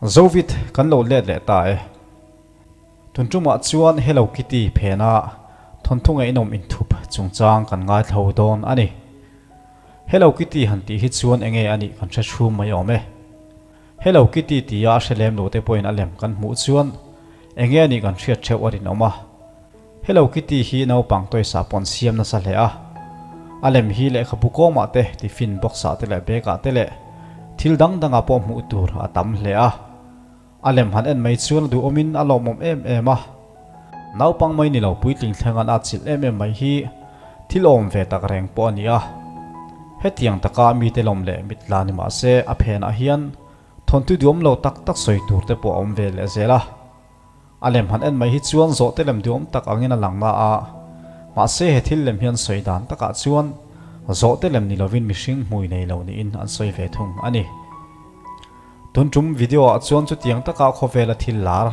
Zovit kan lo let leh ta e. Tun tumah chuan Hello Kitty phena thawnthu ngaihnawm inthup chungchang kan ngaithlo dawn a ni. Hello Kitty han tih hi chuan enge a nih kan hre chhum mai awm e. Hello Kitty tia a hre lem lo te pawhin a lem kan hmuh chuan enge a nih kan hriat theuh a rinawm a. Hello Kitty hi naupang tawisa pawn siam nasa hle a. A lem hi lehkhabu kawmah te, tiffin box ah te leh bag ah te leh thil dang dangah pawh hmuh tur a tam hle a. A lem han en mai chuan a duhawmin a lawmawm em em a. Naupang mai ni lo puitling thleng an atchilh em em mai hi thil awm ve tak reng pawh a ni a. Hetiang taka mite lawm leh mit la ni mah se a phenah hian thawnthu duhawm lo tak tak sawi tur te pawh a awm ve leh zel a. A lem han en mai hi chuan zawhte lem duhawm tak angin a lang na a, mahse he thil lem hian sawi dan takah chuan zawhte lem ni lovin mihring hmui nei lo niin an sawi ve thung a ni. Tun tum video ah chuan chutiang taka khawvela thil lar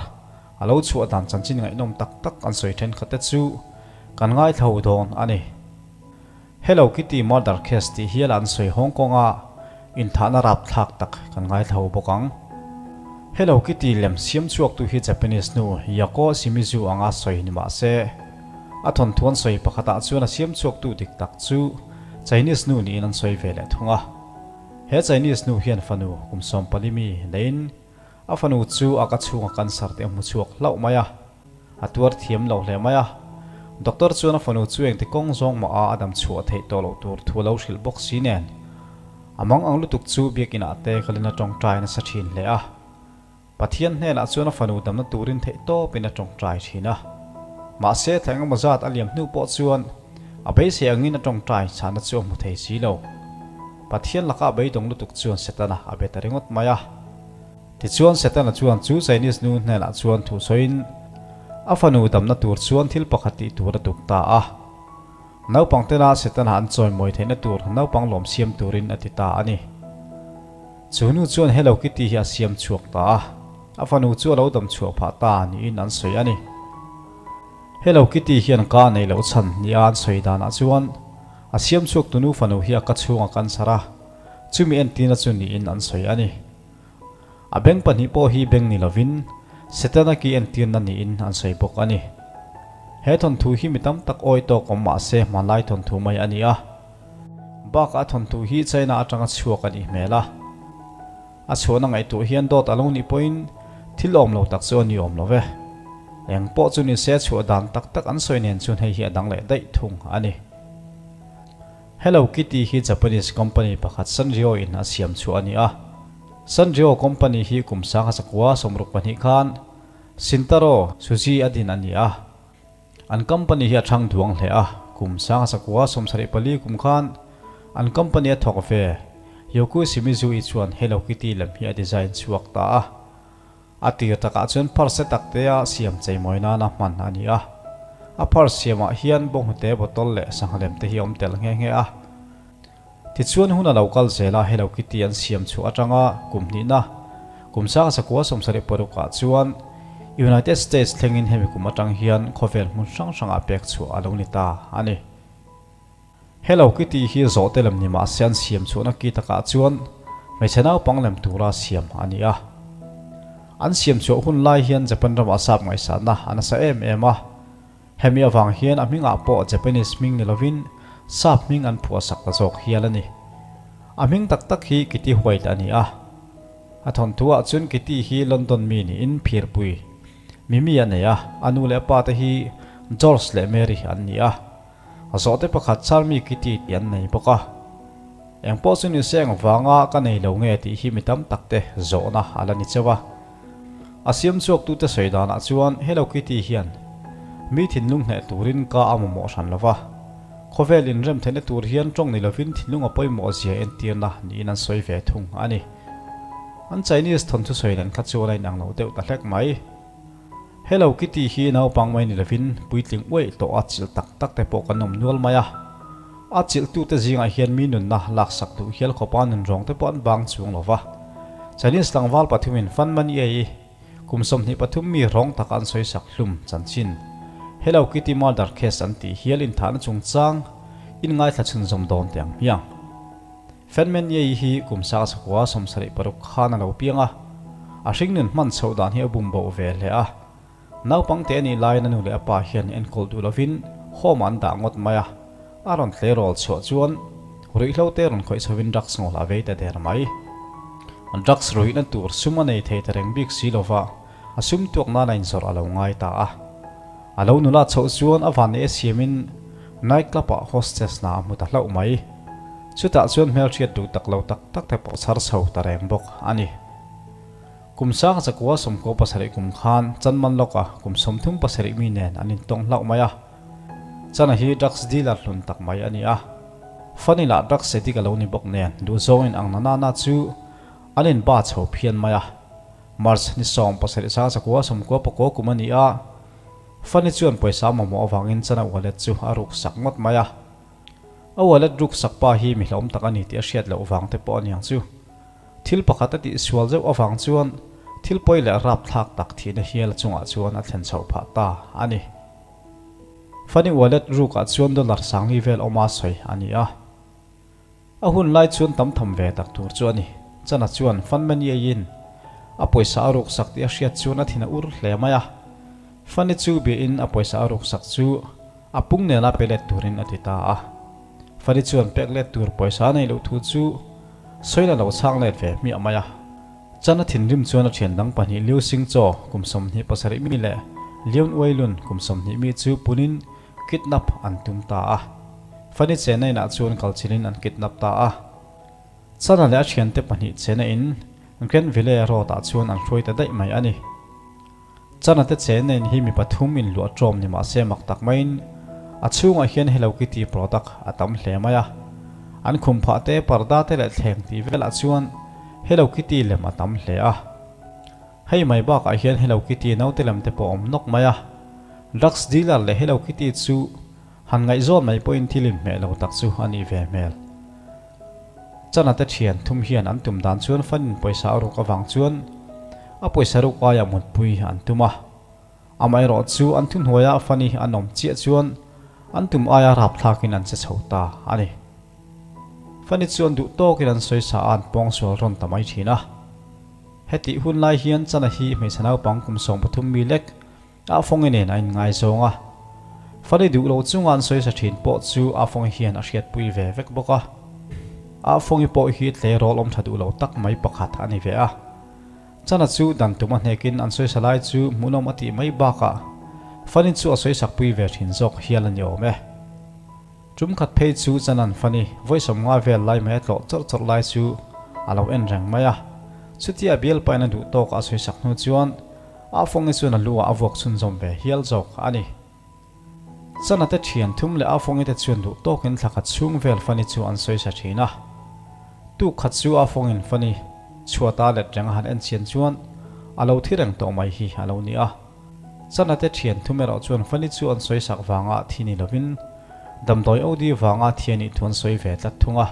a lo chhuah dan chanchin ngaihnawm tak tak an sawi thenkhat te chu kan ngaithlo dawn a ni. Hello Kitty murder case tih hial an sawi Hong Kong a inthahna rapthlak tak kan ngaithlo bawk ang. Hello Kitty lem siam chhuak tu hi Japanese nu Yako Shimizu anga sawi ni mah se, a thawnthu an sawi pakhatah chuan a siam chhuak tu dik tak chu Chinese nu niin an sawi ve leh thung a. He Chinese nu hian fanu kum 14 mi neiin a fanu chu a ka chhunga cancer te a hmu chhuak hlauh mai a. A tuar thiam lo hle mai a. Doctor chuan a fanu chu engti kawng zawng mah a a dam chhuah theih tawh loh tur thu a lo hrilh bawk si nen. A mang ang lutuk chu biakinah te kalin a tawngtai nasa thin hle a. Pathian hnenah chuan a fanu damna turin theih tawpin a tawngtai thin a. Mahse thla engemaw zat a liam hnu pawh chuan a beisei angin a tawngtai chhahna chu a hmu thei si lo. Pathian lakah a beidawng lutuk chuan Setana a be ta ringawt mai a. Tichuan Setana chuan chu Chinese nu hnenah chuan thu sawiin a fanu damna tur chuan thil pakhat tih tur a tuk ta a. Naupang tena Setana an chawimawi theihna tur naupang lawm siam turin a ti ta a ni. Chu nu chuan Hello Kitty hi a siam chhuak ta a, a fanu chu a lo dam chhuah phah ta niin an sawi a ni. Hello Kitty hian ka nei loh chhan nia an sawi danah chuan a siam chhuak tunu fanu hi a ka chhunga cancer a, chumi entirna chu niin an sawi a ni. A beng pahnih pawh hi beng ni lovin Setana ki entirna niin an sawi bawk a ni. He thawnthu hi mi tam tak awi tawk awm mah se hmanlai thawnthu mai a ni a. Bakah a thawnthu hi China atanga chhuak a nih hmel a. A chhuahna ngaihtuah hian dawt a lo nih pawhin thil awm lo tak chu a ni awm lo ve. Eng pawh chu ni se chhuah dan tak tak an sawi nen chuan hei hi a dang leh daih thung a ni. Hello Kitty hi Japanese company pakhat Sanrio in a siam chhuah a ni a. Sanrio company hi kum 1962 khan Shintaro Tsuji a din a ni a. An company hi a thang duang hle a, kum 1974 kum khan an company a thawk ve Yoko Shimizu i chuan Hello Kitty lem hi a design chhuak ta a. A tir takah chuan purse tak te a siam cheimawi nana hman a ni a. A purse siamah hian bawnghnute bottle leh sangha lem te hi a awm tel nghe nghe a. Tichuan hun a lo kal zel a, Hello Kitty an siam chhuah atanga kum hnihna, kum 1976 ah chuan United States thlengin hemi kum atang hian khawvel hmun hrang hrangah pek chhuah a lo ni ta a ni. Hello Kitty hi zawhte lem ni mahse an siam chhuahna ki takah chuan hmeichhe naupang lem tura siam a ni a. An siam chhuah hun lai hian Japan ramah sap ngaihsatna a nasa em em a. Hemi avang hian a hmingah pawh Japanese hming ni lovin sap hming an phuahsak ta zawk hial a ni. A hming tak tak hi Kitty White a ni a. A thawnthuah chuan Kitty hi London mi niin phirpui Mimi a nei a, a nu leh a pa te hi George leh Mary an ni a. A zawhte pakhat Charmi Kitty tih an nei bawk a. Eng pawh chu ni se eng vanga ka nei lo nge tih hi mi tam tak te zawhna a la ni cheu a. A siam chhuaktute sawi danah chuan Hello Kitty hian mi thinlung hneh turin ka a mamawh hran lo va. Khawvel inrem theihna tur hian tawng ni lovin thinlung a pawimawh zia entirna niin an sawi ve thung a ni. An Chinese thawnthu sawi nen kha chuan a inang lo deuh ta hlek mai. Hello Kitty hi naupang mai ni lovin puitling uaih tawh a chilh tak tak te pawh kan awm nual mai a. A chilhtute zingah hian mi nunna laksak duh hial khawpa nunrawng te pawh an bang chuang lo va. Chinese tlangval pathumin Fan Man Ye-i kum 23 mi rawng taka an sawisak hlum chanchin Hello Kitty murder case an tih hial inthahna chungchang in ngaithla chhunzawm dawn teh ang hmiang. Fan Man Ye-i hi kum 1976 khan a lo piang a. A hringnun hman chhoh dan hi a bum bo ve hle a. Naupang te anih laiin a nu leh a pa hian enkawl duh lovin home ah an dah ngawt mai a. A rawn tleirawl chhuah chuan ruihhlo te rawn khawih chhovin drugs ngawl a vei ta der mai. Drugs ruihna tur sum a nei thei ta reng bik si lova a sum tuak nan a inzawrh a lo ngai ta a. A lo nula chhoh chuan a vanneih a siamin night club ah hostess hna a hmu ta hlauh mai. Chutah chuan hmelhriat duh tak lo tak tak te pawh chhar chho ta reng bawk a ni. Kum sang zakua 17 kum khan Chanman lawka kum 37 mi nen an intawng hlauh mai a. Chana hi drugs dealer hlun tak mai a ni a. Funny lah drugs addict a lo ni bawk nen duhzawngin ang na nana chu an inba chho phian mai a. March ni 17 sang zakua 99 kum a ni a. Funny chuan pawisa mamawh avangin Chana wallet chu a ruk sak ngawt mai a. A wallet ruk sak pa hi mi hlauhawm tak a ni tih a hriat loh vang te pawh a niang chu. Thil pakhat a tihsual zeuh avang chuan thil pawi leh rapthlak tak thihna hial chungah chuan a thlen chhoh phah ta a ni. Funny wallet rukah chuan dollar sangli vel awma sawi a ni a. A hun lai chuan tam tham ve tak tur chu a ni. Chana chuan Funman Yei-in a pawisa a ruk sak tih a hriat chuan a thin a ur hle mai a. Funny chu biain a pawisa a ruk sak chu a pung nena pe let turin a ti ta a. Funny chuan pek let tur pawisa a neih loh thu chu sawiin a lo chhang let ve hmiah mai a. Chana thinrim chuan a thian dang pahnih Liu Sing Chaw kum 27 mi leh Lian Uai Lun kum 20 mi chu punin kidnap an tum ta a. Funny chena inah chuan kal chilin an kidnap ta a. Chana leh a thiante pahnih chena in Grenville Road ah chuan an hruai ta daih mai a ni. Chana te chena in hi mi pathum in luah ṭawm ni mah se mak tak maiin a chhungah hian Hello Kitty product a tam hle mai a. An khum phah te, parda te leh thleng tih velah chuan Hello Kitty lem a tam hle a. Hei mai bakah hian Hello Kitty naute lem te pawh a awm nawk mai a. Drugs dealer leh Hello Kitty chu han ngaihzawn mai pawhin thil inhmeh lo tak chu a nih ve hmel. Chana te thian thum hian an tum dan chuan fanin pawisa a ruk avang chuan a pawisa ruk aia mutpui an tum a. Amaherawh chu an thuhnuaia fani an awm chiah chuan an tum aia rapthlakin an che chho ta a ni. Fani chuan duh tawkin an sawisa a an pawngsual rawn ta mai thin a. Hetih hun lai hian Chana hi hmeichhe naupang kum 13 mi lek A fawngi nen a inngaizawng a, fali duh lo chunga an sawisa thin pawh chu a fawngi hian a hriatpui ve vek bawk a. A fawngi pawh hi tleirawl awm tha duh lo tak mai pakhat a ni ve a. Chana chu dan tum a hnekin an sawisa lai chu hmuhnawm a tih mai bakah Fani chu a sawisakpui ve thin zawk hial a ni awm e. Tum khat phei chu Chanan Fani vawi 50 vel lai mai a tlawh chawrh chawrh lai chu a lo en reng mai a. Chutia bialpain a duh tawk a sawisak hnu chuan A fawngi chuan a lu ah a vuak chhunzawm ve hial zawk a ni. Chana te thian thum leh a fawngi te chuan duh tawkin thla khat chhung vel Fani chu an sawi sa thin a. Tuk khat chu a fawngin Fani chhuata let reng a han en chian chuan a lo thi reng tawh mai hi a lo ni a. Chana te thian thum erawh chuan Fani chu an sawi sak vanga thi ni lovin damdawi OD vanga thi a nih thu an sawi ve tlat thung a.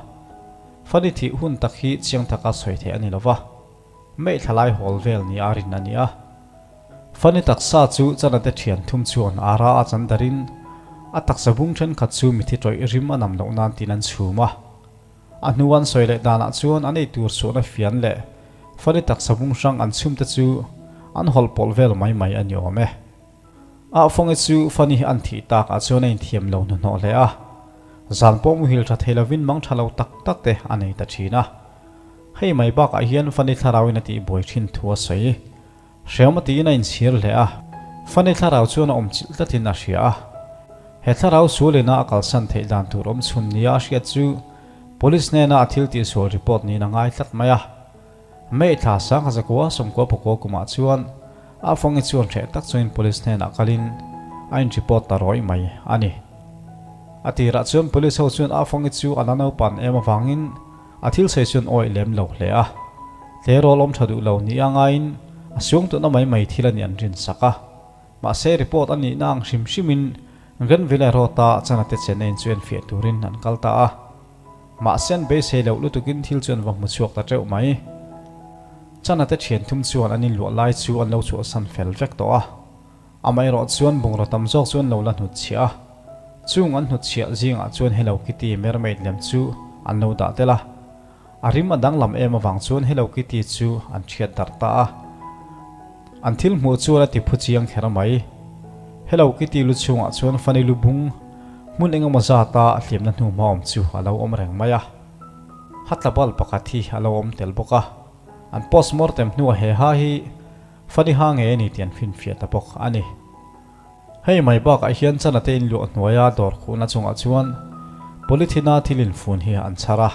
Fani thih hun tak hi chiang taka sawi theih a ni lova. Mei thlalai hawl vel ni a rin a ni a. Fani taksa chu Chanate thian thum chuan a ra a chan darin a taksa bung thenkhat chu mithi tawih rim a nam loh nan tiin an chhum a. A hnu an sawi leh danah chuan an eitur chhuahna fian leh Fani taksa bung hrang an chhum te chu an hawlh pawlh vel mai mai a ni awm e. A fawngi chu Fani an thih tak ah chuan a inthiam lo hnuhnawh hle a. Zan pawh muhil tha thei lovin mang tha lo tak tak te a nei ta thin a. Hei mai bakah hian Fani thlarauin a tihbuai thin thu a sawi. Hreawm a tiin a inchhir hle a, Fani thlarau chuan a awm chilh tlatin a hria a. He thlarau sualina a kalsan theih dan tur awm chhun nia a hriat chu Police hnena a thil tihsual report niin a ngai tlat mai a. May thla 1994 kumah chuan a fawngi chuan hreh tak chungin Police hnenah kalin a in report ta rawih mai a ni. A tirah chuan Police ho chuan a fawngi chu a la naupan em avangin A thil sawi chuan awih lem lo hle a, tleirawl awm tha duh lo ni a ngaiin a suang tuna mai mai thil a nih an rin sak a. Mahse report a nihna ang hrim hrimin Grenville Road-a chana te chen a inchu enfiah turin an kal ta a. Mahse an beisei loh lutukin thil chu an va hmu chhuak ta teuh mai. Chana te thian thum chuan an inluah lai chu an lo chhuahsan fel vek tawh a. Amaherawh chuan bungraw tam zawk chu an lo la hnutchhiah a, chung an hnutchhiah zingah chuan Hello Kitty mermaid lem chu an lo dah tel a. A rim a danglam em avang chuan Hello Kitty chu an thiat darh ta a. An thil hmuh chuan a ti phu chiang kher mai. Hello Kitty lu chhungah chuan Funny lu bung hmun engemaw zata a hliamna hnu hma awm chu a lo awm reng mai a. Hatla bal pakhat hi a lo awm tel bawk a. An post mortem hnuah he ha hi Funny ha nge a ni tih an finfiah ta bawk a ni. Hei mai bakah hian chana te inluah hnuaia dawr khuhna chungah chuan polythene-a thil infun hi an chhar a,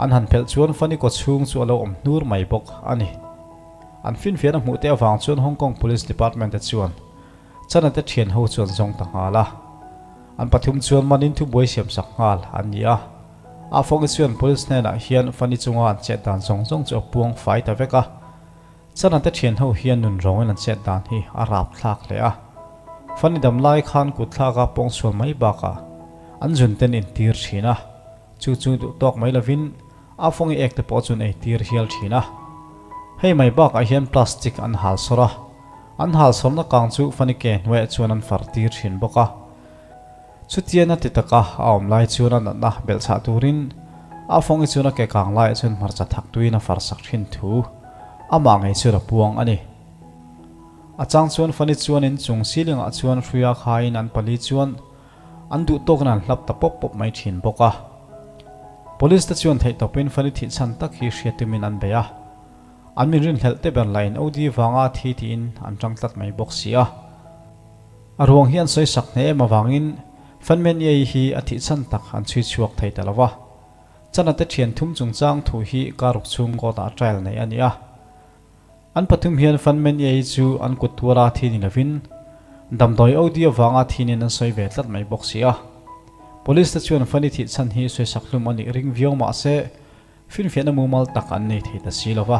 an han phelh chuan Funny kaw chhung chu a lo awm hnur mai bawk a ni. An finfiahna hmuh te avang chuan Hong Kong Police Department te chuan chana te thian ho chu an zawng ta nghal a. An pathum chuan manin thubuai siam sak nghal an ni a. A Fongi chuan Police hnenah hian Funny chunga an chet dan zawng zawng chu a puang fai ta vek a. Chana te thian ho hian nun rawngin an chet dan hi a rap thlak hle a. Funny dam lai khan kut thlak a pawng sual mai bakah an zun ten intir thin a. Chu chu duh tawk mai lovin a fawngi ek te pawh chuan ei tir hial thin a. Hei mai bakah hian plastic an hal sawr a, an hal sawrna kang chu funny ke hnuaiah chuan an far tir thin bawk a. Chutian a ti taka a awm lai chuan a natna belhchhah turin a fawngi chuan a ke kang laiah chuan hmarcha thak tuin a far sak thin thu amah ngei chuan a puang a ni. A chang chuan funny chuan inchung ceiling ah chuan hruia khaiin an pali chuan An duh tawkin an hlap ta pawp pawp mai thin bawk a. Police te chuan theih tawpin Fani thih chhan tak hi hriat tumin an bei a. An min rinhlelh te ber lahin OD vanga thi tiin an tang tlat mai bawk si a. A ruang hi an sawi sak hneh em avangin Fanmeniei hi a thih chhan tak an chhui chhuak thei ta lo va. Chana te thian thum chungchang thu hi karuk chhung kawtah trial nei a ni a. An pathum hian Fanmeniei chu an kut tuara thi ni lovin damdawi OD avanga thi nen an sawi ve tlat mai bawk si a. Police te chuan Fanny thih chhan hi sawisak hlum a nih ring viau mah se finfiahna mumal tak an nei thei ta si lo va.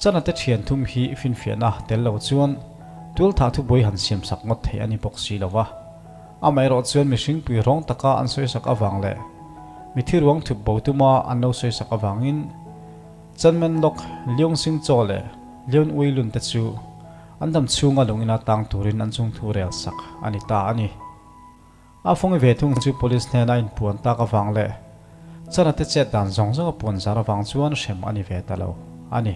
Chana te thian thum hi finfiahna tel lo chuan tualthah thubuai han siamsak ngawt thei a ni bawk si lo va. Amaherawh chuan mihring pui rawng taka an sawisak avang leh mithi ruang thup bo tuma an lo sawisak avangin Chanmen lawk Leung Sing Chaw leh Leun Ui Lun te chu an dam chhunga lungina tang turin an chungthu rel sak a ni ta a ni. A fawngi ve thung chu police hnena inpuan tak avang leh Chana te chet dan zawng zawng a puan zar avang chuan hrem a ni ve ta lo a ni.